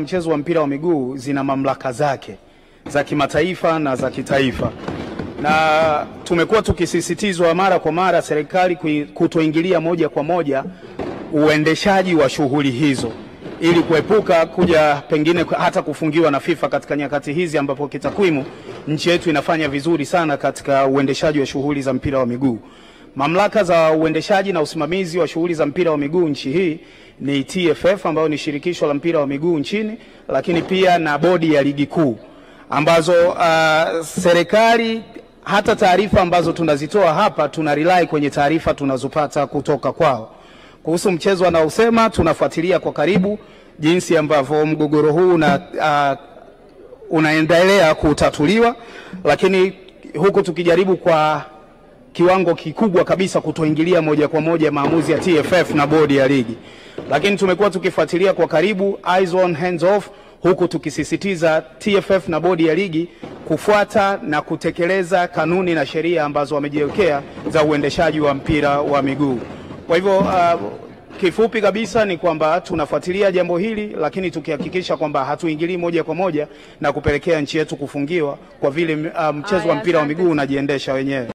Mchezo wa mpira wa miguu zina mamlaka zake za kimataifa na za kitaifa, na tumekuwa tukisisitizwa mara kwa mara serikali kutoingilia moja kwa moja uendeshaji wa shughuli hizo ili kuepuka kuja pengine hata kufungiwa na FIFA katika nyakati hizi ambapo kitakwimu nchi yetu inafanya vizuri sana katika uendeshaji wa shughuli za mpira wa miguu. Mamlaka za uendeshaji na usimamizi wa shughuli za mpira wa miguu nchi hii ni TFF ambayo ni shirikisho la mpira wa miguu nchini, lakini pia na bodi ya ligi kuu ambazo serikali hata taarifa ambazo tunazitoa hapa tuna rely kwenye taarifa tunazopata kutoka kwao. Kuhusu mchezo wanaosema, tunafuatilia kwa karibu jinsi ambavyo mgogoro huu unaendelea kutatuliwa, lakini huku tukijaribu kwa kiwango kikubwa kabisa kutoingilia moja kwa moja maamuzi ya TFF na bodi ya ligi. Lakini tumekuwa tukifuatilia kwa karibu, eyes on hands off, huku tukisisitiza TFF na bodi ya ligi kufuata na kutekeleza kanuni na sheria ambazo wamejiwekea za uendeshaji wa mpira wa miguu. Kwa hivyo kifupi kabisa ni kwamba tunafuatilia jambo hili, lakini tukihakikisha kwamba hatuingilii moja kwa moja na kupelekea nchi yetu kufungiwa kwa vile mchezo wa mpira wa miguu unajiendesha wenyewe.